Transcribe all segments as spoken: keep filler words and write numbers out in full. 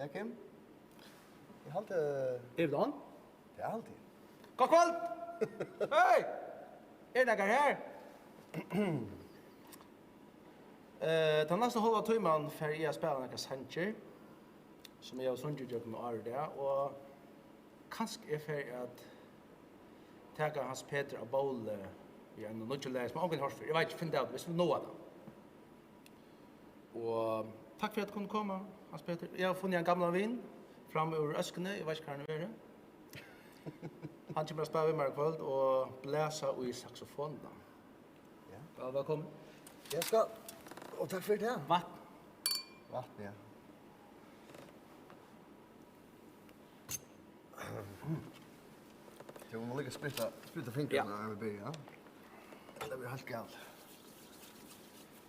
Hetta er Kim. Eg haldi, er vit on? Tað er altíð. Gott kvøld! Hey! Er nakar her? Eh, tann næsta hálva tíman fari eg at spæla nakrar sangir, sum eg havi sungið gjøgnum ár og dag, og kanska eg fari at taka Hans Petur á bóli við einum nýggjum lagi, sum eg ongantíð hoyrt fyrr. Eg veit ikki, finn tað út, viss vit náa tað. Og takk fyri at tú kundi koma, Hans Petur. Eg havi funnið ein gamlan vin fram úr øskuni, eg veit ikki, hvar hann hevur verið. Hann kemur at spæla við mær í kvøld og blæsa í saksofonina. Ja. Væl, vælkomin. Ja, skál. Og takk fyri tað. Vatn. Vatn, ja. Tú má líka spritta, spritta fingrarnar, ja, áðrenn vit byrja. Tað verður heilt galið.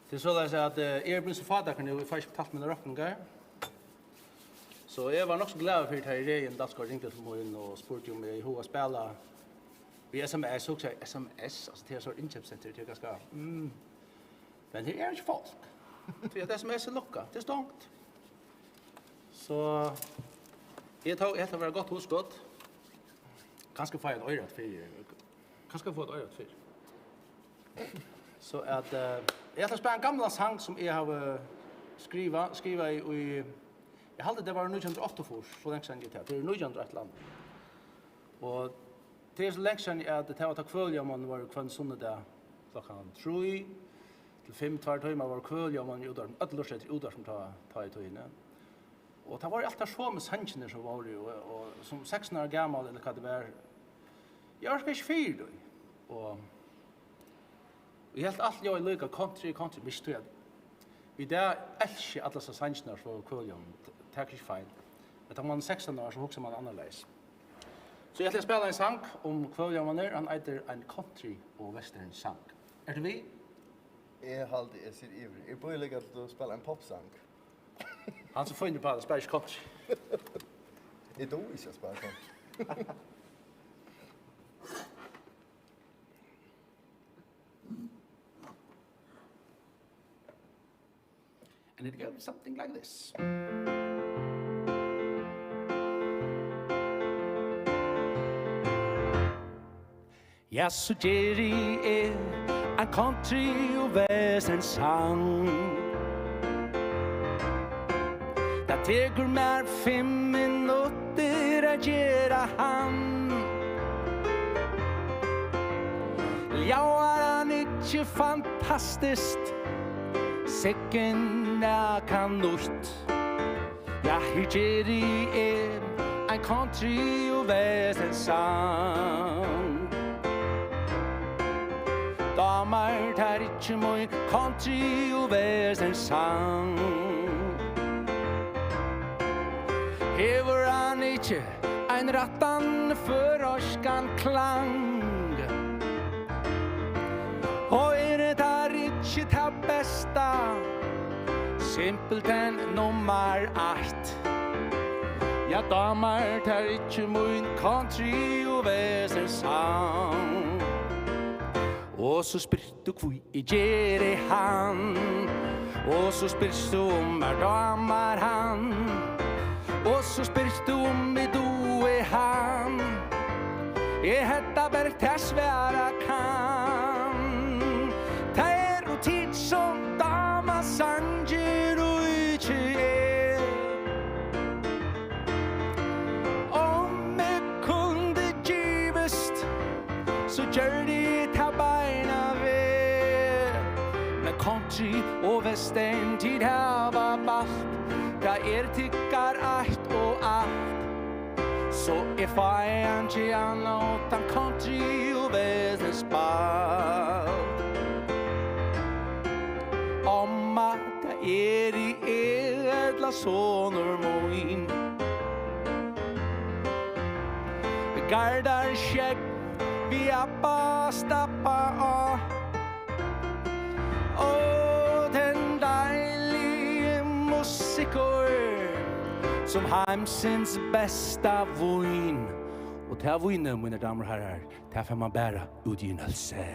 Tað er soleiðis at, eh, eg eri blivin so fátækur nú, eg fái ikki betalt mínar rokningar. So eg var nokk so glaður fyri, tá Regin Dalsgaard ringdi til mín og spurdi, um eg hevði hug at spæla við S M S, hugsaði eg, S M S, altso, tað er so innkeypscenter, tað er kanska, mm. Men her er ikki fólk. Tí at S M S er lukkað, tað er stongt. So eg tók, eg helt tað var eitt gott hugskot. Kanska fái eg eitt oyra fyri. Kanska fái eg eitt oyra fyri. So at, eh, eg ætli at spæla ein gamlan sang sum eg havi skrivað, skrivaði í, eg haldi tað var nítjan hundrað og áttaogfýrs, so langt síðan eg tað. Tað er nítjan hundrað og eitt ella annað. Og tað er so langt síðan at tað var tá Kvøl Jóansmessan var hvønn sunnudag klokkan trý til fimm, tveir tímar var Kvøl Jóansmessan í útvarpinum, øll lurtaðu eftir útvarpinum tá, tá í tíðini. Og tað vóru altíð teir somu sangirnir sum vóru, og, og sum sekstan ára gamal, ella hvat tað var, eg orkaði ikki fyri tí. Og, og eg helt altíð, eg var líka country, country, misti at í dag elski eg allar hesar sangirnar frá Kvøl Jóansmessan, t-, tak ikki feil. Men tá man er sekstan ár, so hugsar man annarleiðis. So eg ætli at spæla ein sang um Kvøl Jóansmessan, hann eitur Ein country- og westernsang. Ert tú við? Eg haldi, eg siti yvir. Eg bíleggi, at tú spælir ein poppsang. Hann sum finnur uppá tað, spælir ikki country. Eg dugi ikki at spæla country. And it goes something like this. Ja, so geri eg ein country- og westernsang. Tað tekur mær fimm minuttir at gera hann. Ljóðar hann ikki fantastiskt? Sigg nakað nýtt. Ja, her geri eg ein country- og westernsang. Dámar tær ikki mín country- og westernsang? Hevur hann ikki ein rættan føroyskan klang? Hoyrir tær ikki tað besta? Simpelthen nummar eitt. Ja, dámar tær ikki mín country- og westernsang? Og so spyrt tú, hví eg geri hann. Og so spyrt tú, um mær dámar hann. Og so spyrt tú, um eg dugi hann. Eg hetta bert tað svara kann. Tað eru tit, sum dáma sangin, og ikki eg. Um eg kundi givist, so gjørdi eg tað beinan veg. Men country og western, tit hava valt, tað er tykkara eitt og alt. So eg fái einki annað uttan country og western spælt. Omma, tað eri eg ella sonur mín. Gardarskegg við abba stappa á. Og tann deiligi musikkur sum heimsins besta vín. Og tað vínið, mínar damur og harrar, tað fær mann bara úti í Nólsoy.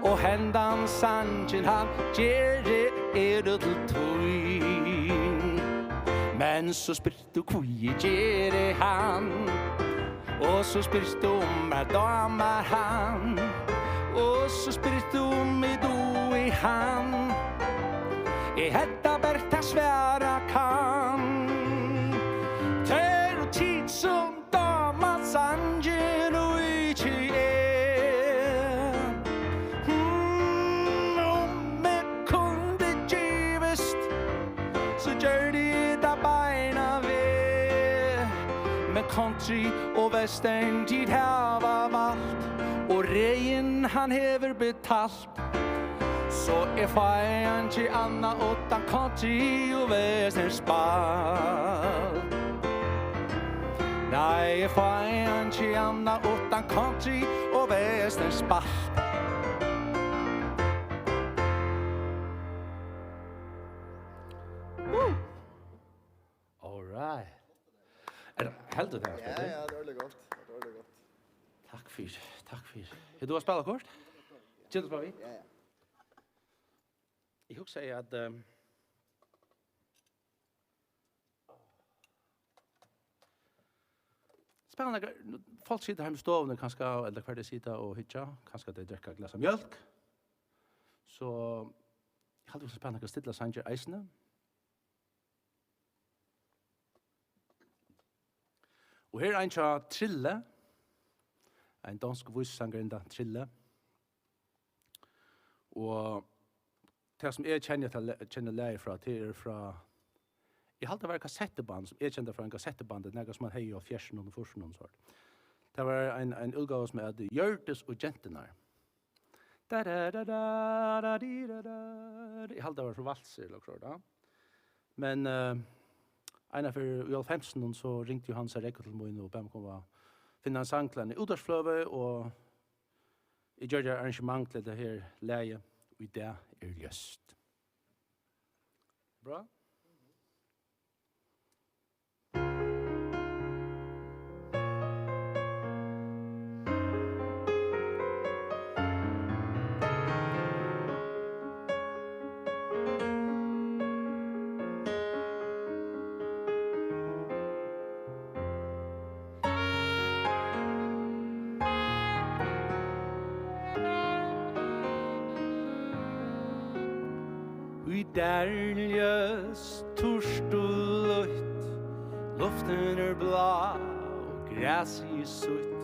Og hendan sangin, hann geri eg til tín. Men so spyrt tú, hví eg geri hann, og so spyrt tú, um mær dámar hann, og so spyrt tú, um eg dugi hann. Eg hetta bert at svara kann. Tær og tit, sum dáma sangin, og ikki eg. Hmm, um eg kundi givist, so gjørdi eg tað beinan veg. Men country og western, tit hava valt, og regin, hann hevur betalt. So eg fái einki annað uttan country og western spælt. Nei, eg fái einki annað uttan country og western spælt. Woo! All right. Er, heldur tað, Ja, Petur? Ja, det var veldig godt. Det var veldig godt. Takk fyri, takk fyri. Hevur tú spælt kort? Kjent spæl við? Ja, ja. Eg hugsaði at, ehm, spæla nakrar, nú, fólk sita heima í stovuni kanska, ella hvar tey sita og hyggja, kanska tey drekka glas av mjólk. So eg haldi, vit skal spæla nakrar stillar sangir eisini. Og her er ein hjá Trille, ein dansk vísusangarinna Trille. Og tað, sum eg kenni, at kenni lagið frá, tað er frá, eg haldi, tað var eitt kassettuband, sum eg kendi frá ein kassettubandi, nakað, sum man hevði í hálvfjerðsunum og fýrsunum og so. Tað var ein, ein útgáva, sum æt Hjørdis og genturnar. Da, da, da, da, da, di, da, da. Eg haldi, tað var so valsur ella okkurt, ja. Men, eh, eina ferð í hálvfemsunum, so ringdi Jóhannes Rekko til mín og bað meg koma og finna ein sang til eina útvarpsfløgu, og eg gjørdi arrangement til hetta her lagið, Í dag er ljóst. Bra. Í dag er ljóst, turt og lýtt, luftin er blá og grasið er sítt.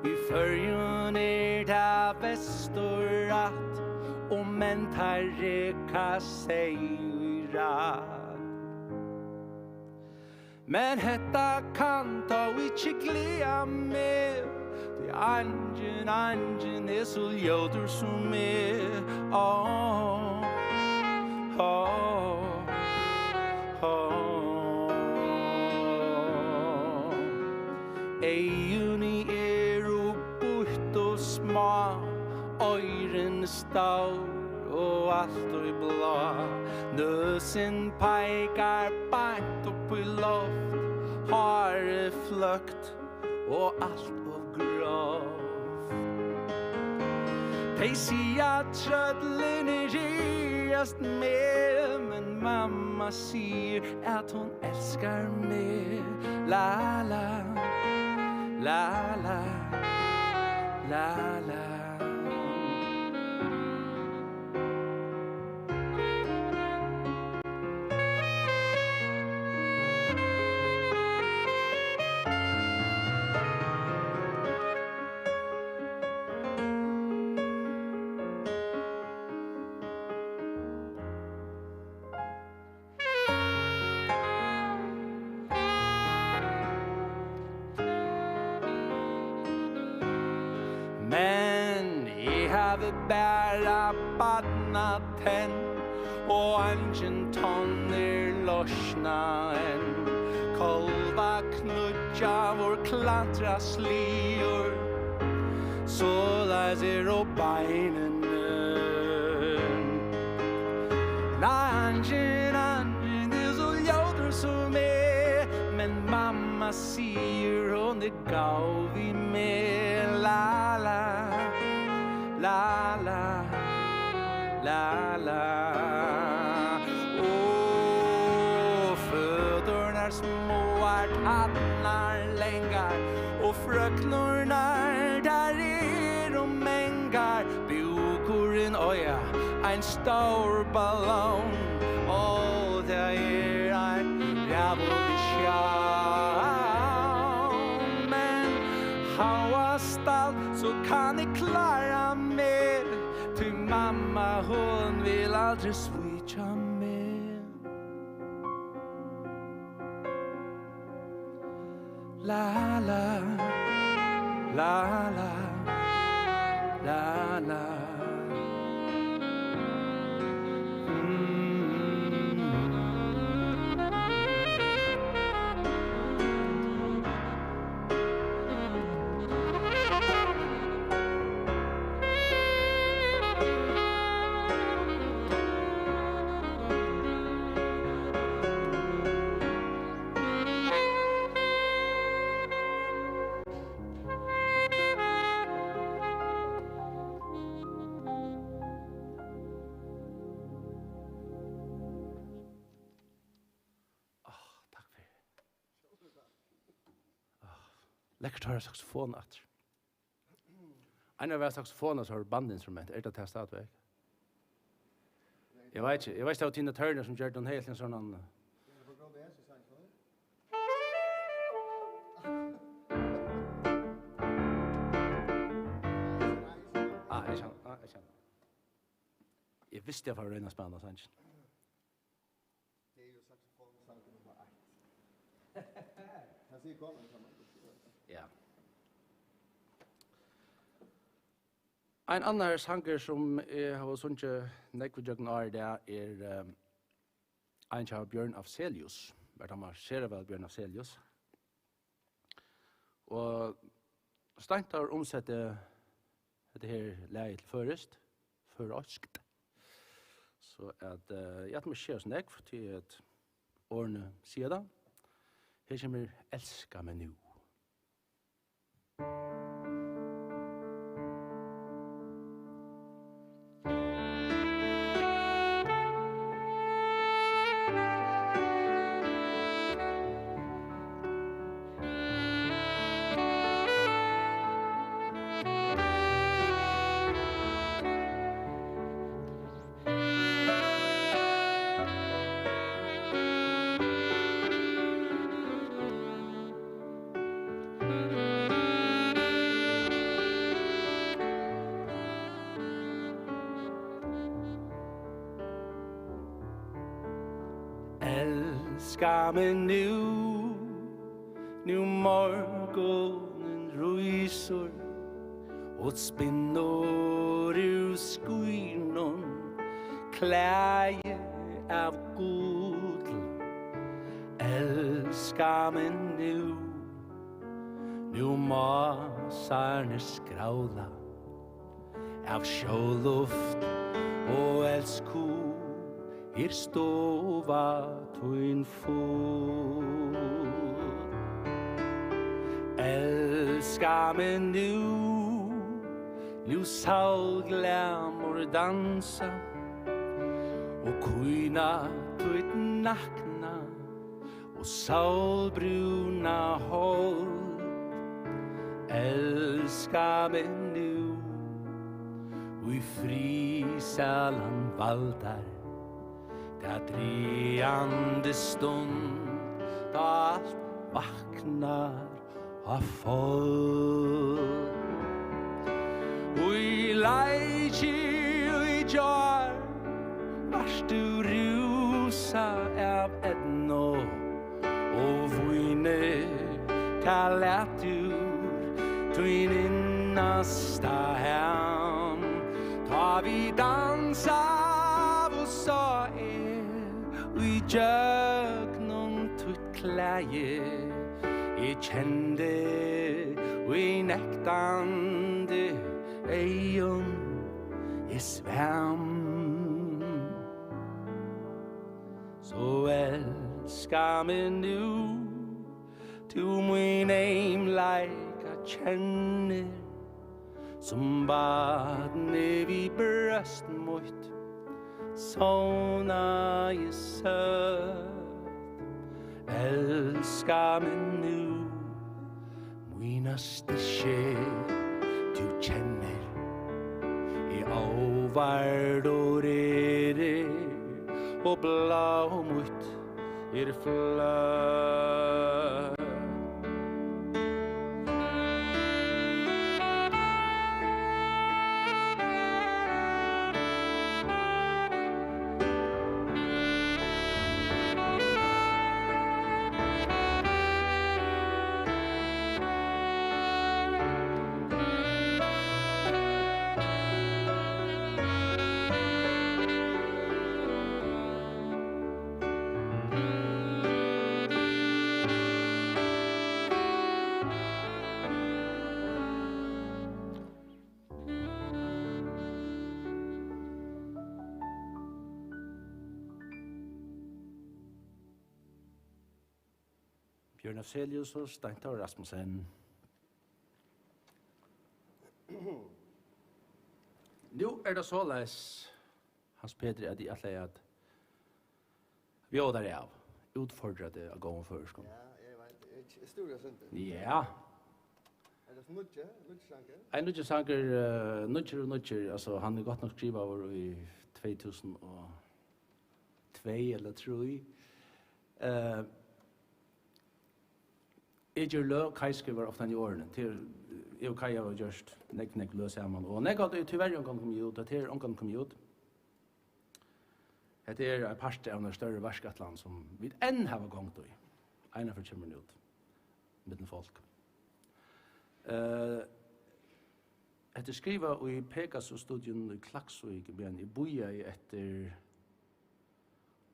Í Føroyum er tað vesturátt, og menn teir reka seyð í rætt. Men hetta kann tó ikki gleða meg, tí eingin, eingin er so ljótur sum eg. Á, á, á. Eyguni eru býtt og smá, oyruni stór og alt í blá. Nøsin peikar beint upp í loft, hárið fløkt og alt ov grovt. Tey siga, trøllini ræðast meg, men mamma sigur, at hon elskar meg. La, la, la, la, la, la. Men eg havi bara barnatenn, og eingin tonn er loysnað enn. Kálvakníggjaður klantrasligur, soleiðis eru beinini. Nei, eingin, eingin er so ljótur sum eg, men mamma sigur, hon er góð við meg. La, la, la, la, la, la. Og føtur Smáar tærnar langar og frøknurnar, tær eru mangar. Búkurin eigur ein stór ballón, og tað er ein revolutión. Men hóast alt, so kann eg klára meg, tí mamma, hon vil aldri svíkja meg. La, la, la, la, la, la. Mm. Áh, takk fyri. Áh, lekkurt at hoyra saksofon aftur. Einar, var saksofon og so bandinstrument, er tað tað stadigvæk? Eg veit ikki, eg veit, tað var Tina Turner sum gjørdi, hon hevði ein sånn, eh, Ah, eg kenni, ah, eg kenni. Eg visti, eg fór at royna at spæla sangin. Tað er jú saksofonsangur nummar eitt. Tað sigur konan hjá mær. Ja. Ein annar sangur, sum eg havi sungið nógv ígjøgnum ár, tað er, eh, ein hjá Bjørn Afzelius. Mær dámar sera væl Bjørn Afzelius. Og Steinthor umsetti hetta her lagið til føroyskt, føroyskt. So at, eh, eg ætli mær ikki at siga so nógv, tí at orðini siga tað. Her kemur Elska meg nú. Elska meg nú, nú morgunin rísur og spinnur úr skýnum klæði av gull. Elska meg nú, nú másarnir skravla av sjóluft og eldsku, er stova tín full. Elska meg nú, nú sólglamur dansa og kýna títt nakna og sólbrúna hold. Elska meg nú, í friðsælan valdar, ta dragandi stund, tá alt vaknar á fold. Í leiki í gjár vart tú rúsað av eydnu og víni, tað læt úr tín innasta ham. Tá vit dansaðu, sá eg í gjøgnum títt klæði, eg kendi í nektandi eygum eg svam. So elska meg nú, tú mín eymleika kennir, sum barnið við brjóst mítt sovnaði søtt. Elska meg nú, mína styrki, tú kennir, eg óvardur eri, og bláu mítt er fløtt. Bjørn Afzelius og Stein Thor Rasmussen. Nú er tað soleiðis, Hans Petur, at eg ætlaði at bjóða tær av, útfordra teg á góðum føroyskum. Ja, eg veit, eg, eg stúri eitt sindur. Ja. Er tað nýggj, nýggj sangur? Ein nýggjur sangur, eh, nýggjur og nýggjur, altso, hann er gott nokk skrivaður í tvey túsund og tvey ella trý. Eh, Eg ger løg, Kaj skrivar ofta í orðini. Til, eg og Kaj hava gjørt nógv, nógv løg saman. Og nógv av tí, tíverri ongan komið út, at her er ongan komið út. Hetta er ein partur av einari størri verkætlan, sum vit enn hava gongd í. Einaferð kemur hon út, millum fólk. Eh, hetta er skrivað í Pegasus-studion í Klaksvík, meðan eg bíðaði eftir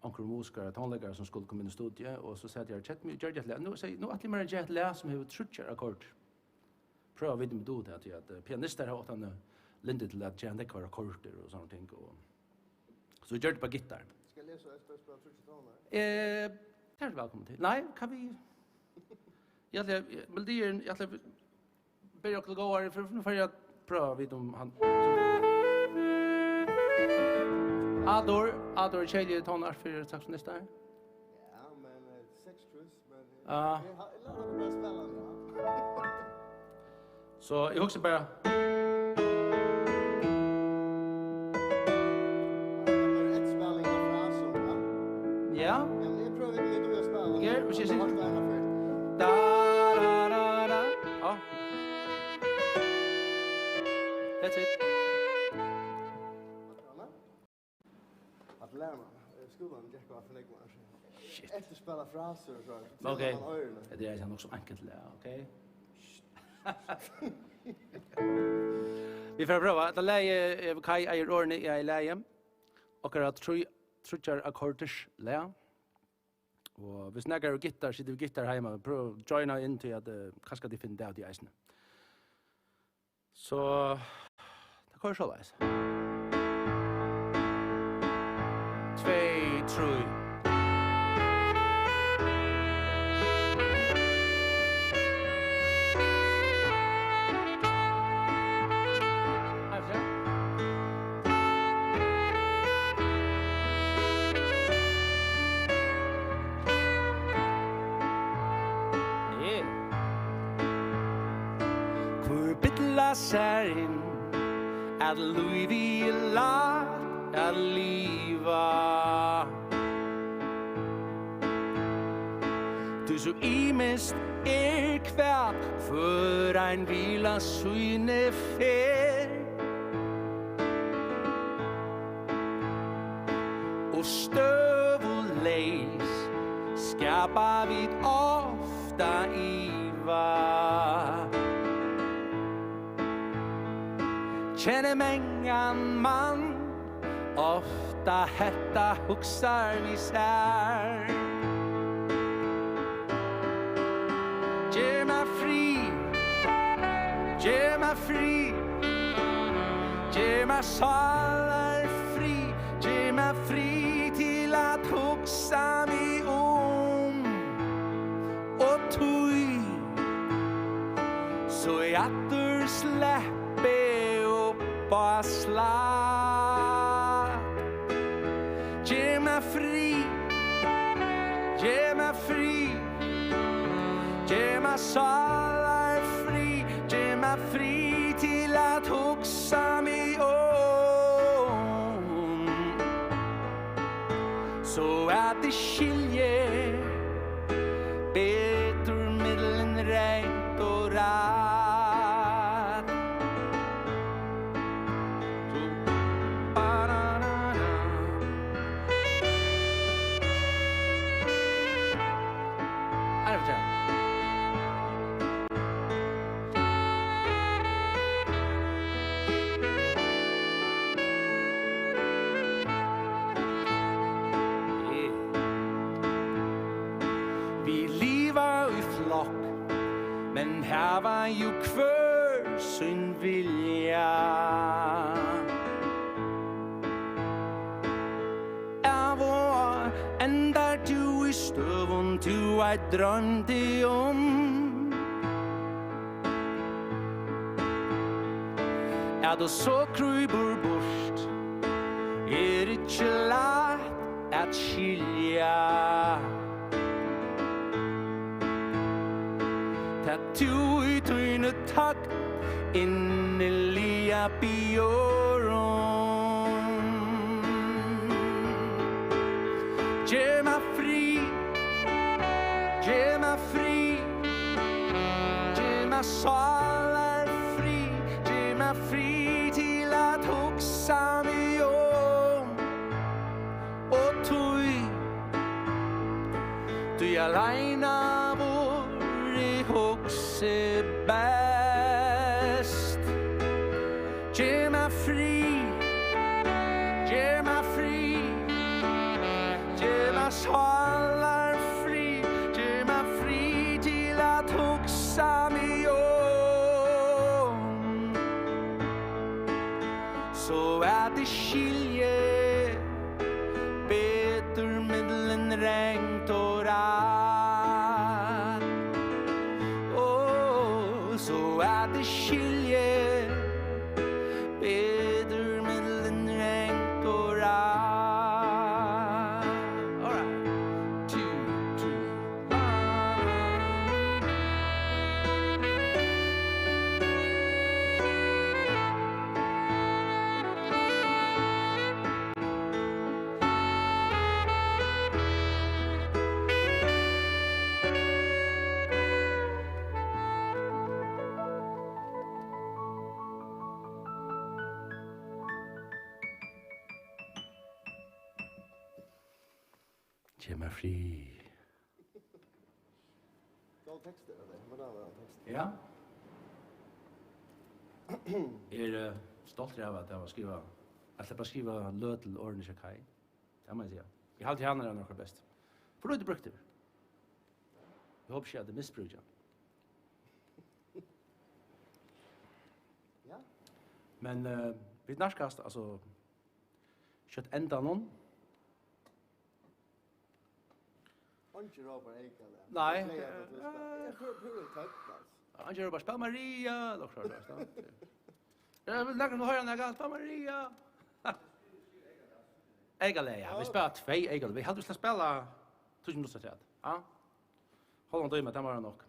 onkrum musikara, tónleikara, sum skuldi koma inn í studiið, og so sat eg har og keddi meg og gjørdi eitt lag. Nú, segði, nú ætli eg mær at gera eitt lag, sum hevur tríggjar akkordir. Prøva at vita, um eg dugi tað, tí at, eh, pianistar hava ofta eina lyndi til at gera nógvar akkordir og sovorðin ting, og so eg gjørdi bara gittar. Skal eg lesa eitt, bara spæla tríggjar tónar? Eh, tað er vælkomin til. Nei, kann vit, eg ætli, eg, melodiin, eg ætli, byrja okkum góðari, for nú fari eg at prøva at vita, um hann. A-dur, A-dur, keðiligir tónar fyri saksofonistar. Ja, men, eh, seks kryss, men, eh, ja. Eg ha-, lat okkum bara spæla nú, ja. So, eg hugsi bara. Hetta er eitt spæling av frasum, ja? Ja. Ja, men eg prøvi, eg dugi at spæla. Ger, hvis eg sier. Varst eina ferð. Da, da, da, da. Ja. That's it. At læra meg. Eh, skúlin gekk á for nógv, man. Shit. Eftirspæla frasur og so. Ok. Tella man oyruni. Hetta er nokk so enkelt, ja, ok. Vit fara at prøva. Hetta lagið, eh, Kaj eigur orðini, eg eigi lagið. Okkara trý-, tríggjar akkorders lag. Og hvis nakar hevur gittar, situr við gittar heima, prøv at joina inn til at, eh, kanska tit finna tað út í eisini. So, tað koyrir soleiðis. Tvey, trý. Yeah. Hvør billar sær inn, at lívið er lætt at liva? Tí so ymiskt er, hvat hvør ein vil á síni ferð. Og støðuleys skapa vit ofta iva. Kenni mangan mann, ofta hetta hugsar við sær. Gev mær frið, gev mær frið, gev mær sálarfrið, gev mær frið til at hugsa meg um og tíð, so eg aftur sleppi upp á slætt. Gev mær frið, gev mær frið, Sálarfrið, gev mær frið til at hugsa meg um, so at eg skilji betur millum rangt og rætt. So, ba-da-da-da. Eina ferð afturat. Vit liva í flokk, men hava jú hvør sín vilja. Av og á endar tú í støðum, tú ei droymdi um. At tú so krýpur burt, er ikki lætt at skilja. Tað tú í tíni tøgn inniliga biður um. Gev mær frið, gev mær frið, gev mær sálarfrið, gev mær frið til at hugsa meg um. Og tí, tí aleina vóru hugsi best. Gev mær frið, gev mær frið, gev mær sálarfrið, gev mær frið til at hugsa meg um, so at eg skilji betur millum rangt og rætt. Ó, so at eg skilji betur millum rangt og rætt. All right. Two, three. Gev mær frið. Góð tekstur, ella? Mær dámar væl tekstin. Ja. Eg eri, eh, stoltur av at hava skrivað, at sleppa at skriva løg til orðini hjá Kaj. Tað má eg siga. Eg haldi, hann er ein av okkara bestu. For lítið brúktur. Eg hopi ikki, at eg misbrúki hann. Ja. Men, eh, vit nærkast, altso, skjótt endanum. Eingin rópar eykalag. Nei. Eg gleði meg til at spæla. Eh, eg prøvi, prøvi at tøgna, altso. Eingin rópar, "Spæl Maria!" ella okkurt sovorðið, veitst tú. Eg vil nakran hoyra nakað, "Spæl Maria!" Eykalag, ja. Vit spæla tvey eykalag. Vit halda, vit skal spæla tíggju minuttir afturat. Ja. Hálvan tíma, tað má vera nokk.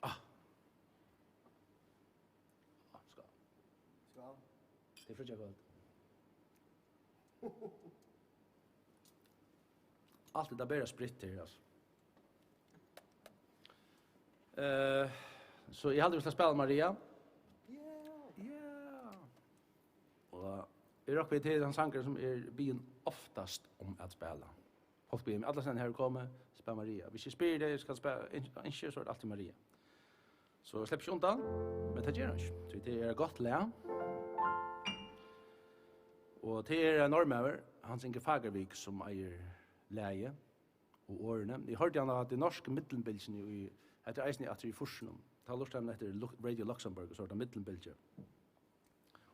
Ah. Ah, skál. Skál. Tað er fríggjakvøld. Alt er tað bara spritt her, altso. Eh, so eg haldi, vit skal spæla Maria. Yeah. Yeah. Og eg rokni við, tað er tann sangurin, sum eg eri biðin oftast um at spæla. Fólk biðja meg allastaðni, "Har er komið, spæl Maria." Hvis eg spyri tey, "Skal spæla, ynskir", so er tað altíð Maria. So eg sleppi ikki undan, men tað ger hon ikki, tí tað er eitt gott lag. Og tað er ein norðmaður, Hans Inge Fagervik, sum eigur lagið og orðini. Eg hoyrdi hann á tí norsku middelbylgjuni í, hetta er eisini aftur í fýrsunum. Tá lurtaði hann eftir Lu-, Radio Luxembourg, og so var tað middelbylgja.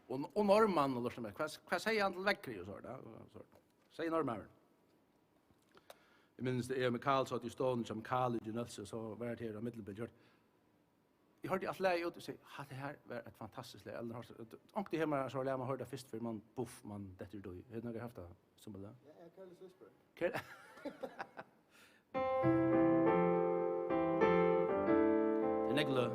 Og, og norðmann, og lurtaði, hvat, hvat segði hann til veðrið og so, ja, og so. Segði norðmaðurin. Eg minnist, eg og Mikael sátu í stovuni hjá Mikael í Genølse, so var tað her á middelbylgju. Eg hoyrdi alt lagið út og segði, "Hatta her var eitt fantastiskt lag." Ella, onkuntíð hevur mann so lag, mann hoyrir tað fyrst, fyrr mann, buff, mann dettur út í. Hevur tú nakrantíð havt tað sum lag? Ja, ja, Careless Whisper. Car-, Nógv løg.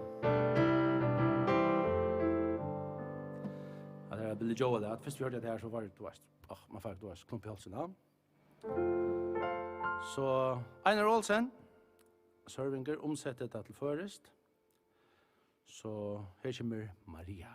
Ja, tað er Billy Joel, ja. Fyrst vit hoyrdu hetta her, so var tað, tú veitst, áh, man fekk, tú veitst, klump í hálsin, ja. So, Einar Olsen, Sørvingur, umsetti tað til føroyskt. So, her kemur Maria.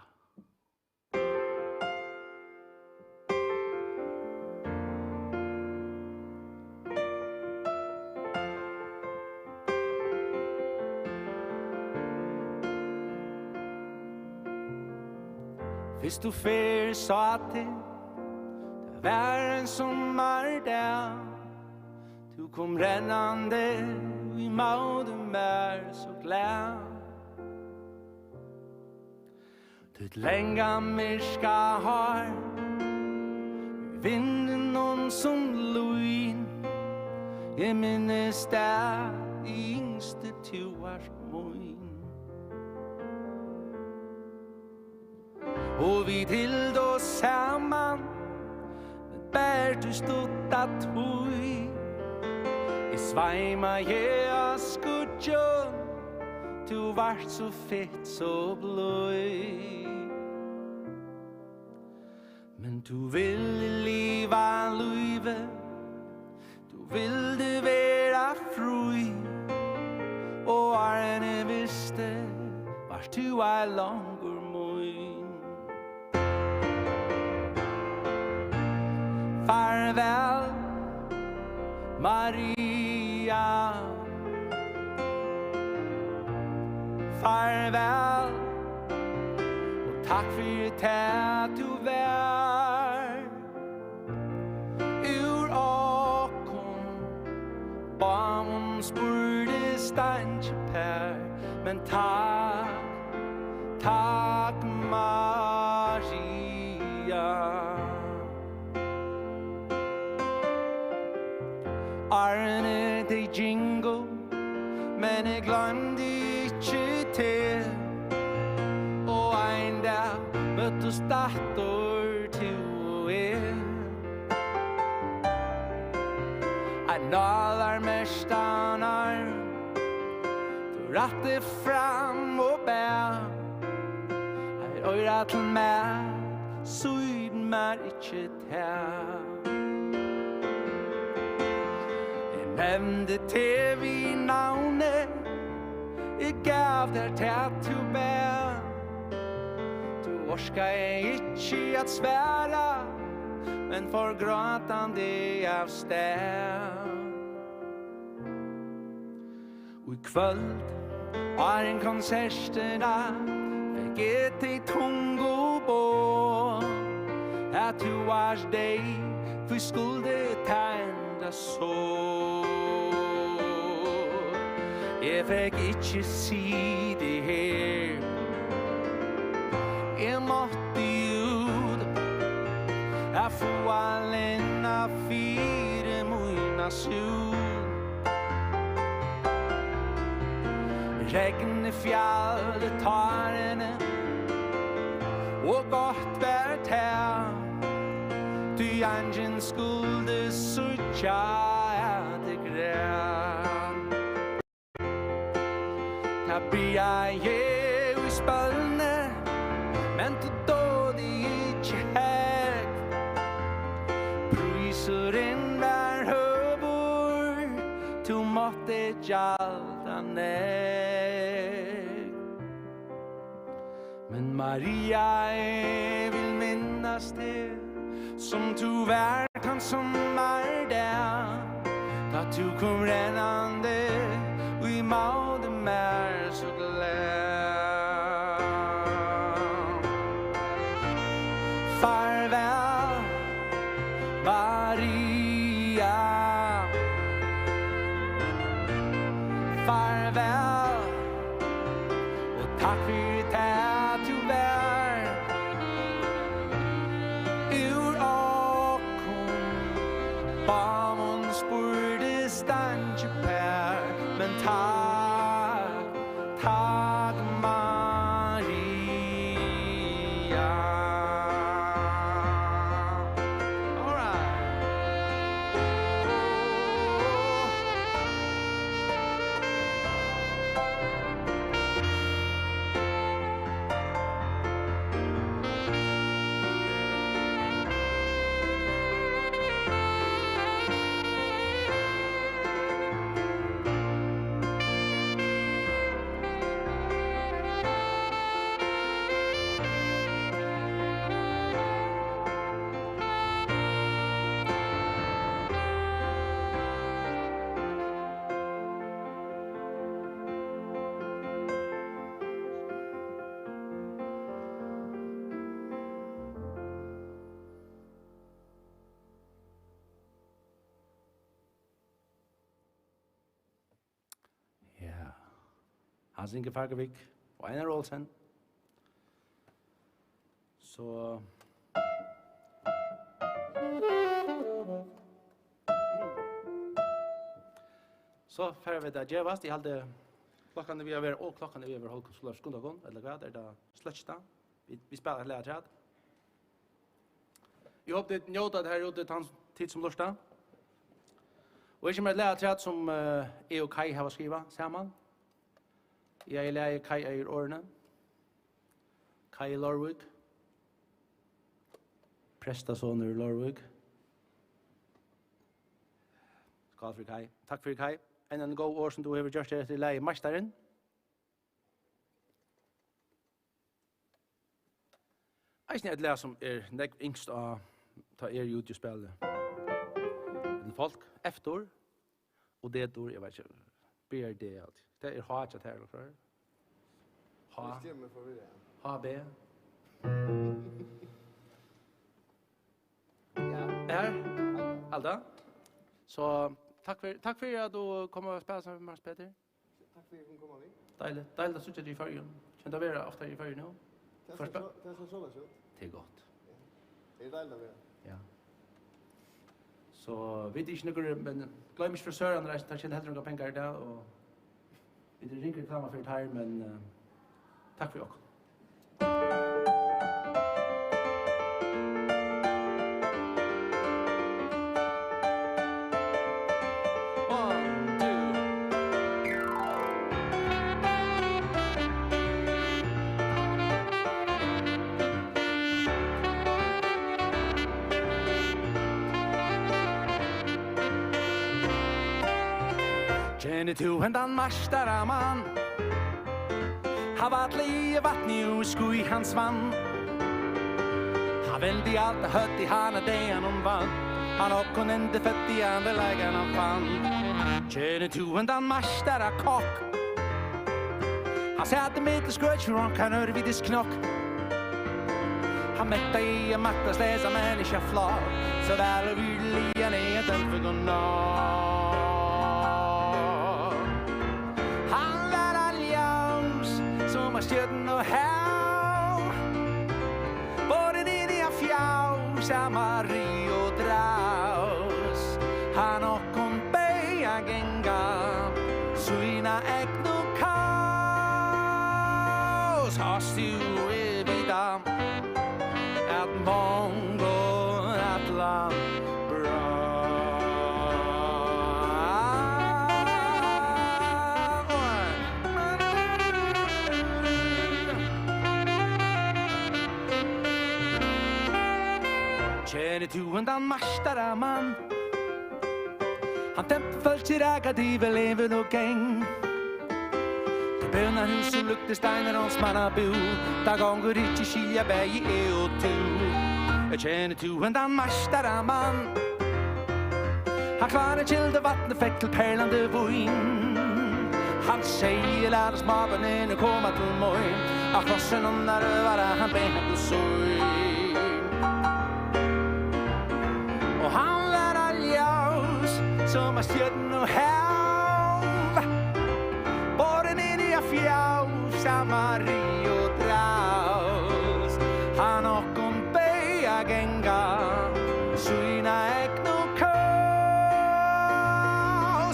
Fyrstu ferð sá teg, tað var ein summardag. Tú kom rennandi ímóti mær so glað. Títt langa myrka hár, í vindinum sum lín. Eg minnist tað, yngsti, tú vart mín. Og vit hildu saman, men bara í stutta tíð. Eg sveimaði á skýggjum, tú vart so fitt, so blíð. Men tú vildi liva lívið, tú vildi vera frí, og áðrenn eg visti, vart tú ei longur mín. Farvæl, Maria. Farvæl, og takk fyri tað, tú var. Úr okkum báðum spurdi steinkipar, men takk, takk, Maria. Árini tey gingu, men eg gloymdi ikki teg. Og ein dag møttust aftur tú og eg. Ein nálarmerktan arm, tú rætti fram og bað. Eitt oyra til mat, sýn mær ikki tað. Eg nevndi teg við navni, eg gav tær tað, tú bað. Tú orkaði ikki at svara, men fór grátandi avstað. Og í kvøld, áðrenn konsertina, fekk eg tey tungu boð, at tú vart deyð, hví skuldi tendra sorð? Eg fekk ikki sitið her, eg mátti út at fáa linna fyri mína súð. Regnið fjalli tárini, og gott var tað, tí eingin skuldi síggja, at eg græt. Tað byrjaði í spølni, men tú dugdi ikki hegn. Prísurin var høgur, tú mátti gjalda nógv. Men Maria, eg vil minnast teg, sum tú var tann summardag, tá tú kom rennandi ímóti mær so glað. Farvæl, Maria. Farvæl, og takk fyri tað, tú var. Úr okkum báðum spurdi steinkipar, men takk, takk, Maria. All right. Hans Inge Fagervik og Einar Olsen. So, so fara vit at gevast. Eg haldi, klokkan er við at vera, og klokkan er við at vera hálvgum, so skunda okkum, ella hvat, er tað sløkkjað? Vit, vit spæla eitt lag afturat. Eg hopi, tit njóta tað her úti, tann, tit sum lurta. Og eg kemur eitt lag afturat, sum, eh, eg og Kai hava skrivað saman. Eg eigi lagið, Kai eigur orðini. Kai í Leirvík. Prestasonur í Leirvík. Skál fyri Kai. Takk fyri, Kai. Enn eini góð orð sum tú hevur gjørt her eftir lagið Meistarin. Eisini eitt lag sum er nógv ynskt á, tá eg eri úti og spæli. Men fólk, F-dur og D-dur, eg veit ikki, B R D alt. Tað er H hjá tær, ella hvat er? H. Eg stýri meg forvirra. H B. Ja. Her. Alda. So, takk fyri, takk fyri at tú kom og spældi saman við mær, Petur. Takk fyri at eg kom koma við. Deiligt, deiligt at síggja teg í Føroyum. Kemur tú at vera oftari í Føroyum nú? Tað sær so, tað sær soleiðis út. Tað er gott. Ja. Tað er deiligt at vera. Ja. So, vit eru ikki nøkur, men gloym ikki frá Søran, teir tjena heldur ongar pengar í dag, og vit eru ring reklama fyri teir, men, eh, takk fyri okkum. Kennir tú hendan meistaramann? Hann vallaði vatnið úr ský, hann svann. Hann vendi alt á høvdið, hann á daganum vann. Hann okkum endi føddi, hann við leikan hann fann. Kennir tú hendan meistara kokk? Hann sat í miðju skøkjur, hann kann ørvitis knokk. Hann mettaði at maktast lesa menniskja flokk, so væl og virðiliga neyðan dømd fyri nokk. Hann var ein ljós, sum ein stjørna og hav, borin inn í ein fjós av Marie og Drás. Hann okkum beyð at ganga sína egnu kós. Sást tú, eg vita, at mongum ætlan brá. Kennir tú hendan meistaramann? Hann tempi fólki, rakar til við levur og geng. Til bønarhús sum líkti Steinarósmanna bú, tá gongur ikki skilja bæði eg og tú. Kennir tú hendan meistaramann? Hann klárar kildu vatnið, fekk til perlandi vín. Hann segði: Lat smábørnini koma til mín. Á krossin annar røvara, hann beyð hann til sín. Og hann var ein ljós, sum ein stjørna og hav, borin inn í ein fjós av Marie og Drás. Hann okkum beyð at ganga sína egnu kós.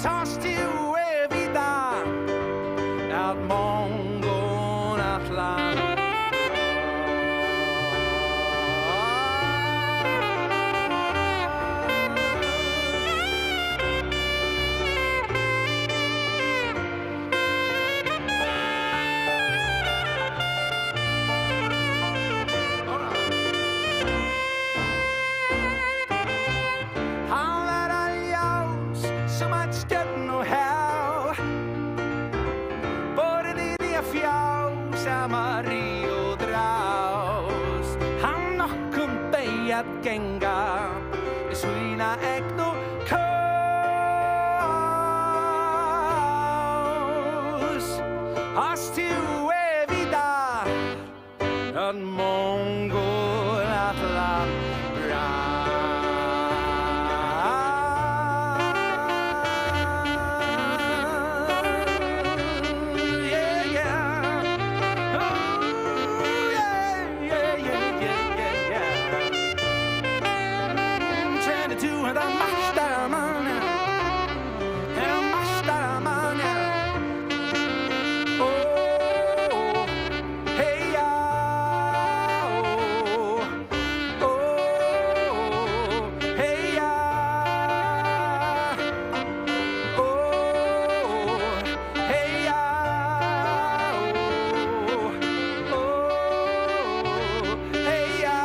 Sást tú, eg vita, at mongum ætlan. Hann var ein ljós sum eitt stjørnuhav, borin inn í fjós av Marie og Drás. Hann okkum beyð at ganga sína egnu kós. Hast tú, eg vita, at mongum ætlan brá. Yeah, yeah. Hetta meistaramannið, hetta meistaramannið. Ó, hey, ja. Ó, hey, ja. Ó, hey, ja. Ó, ó, hey, ja.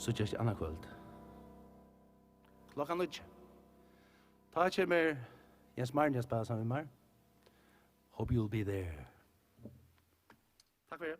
Síggjast annað kvøld. Klokkan níggju. Tá kemur Jens Martin at spæla saman við mær. Hope you'll be there. Takk fyri.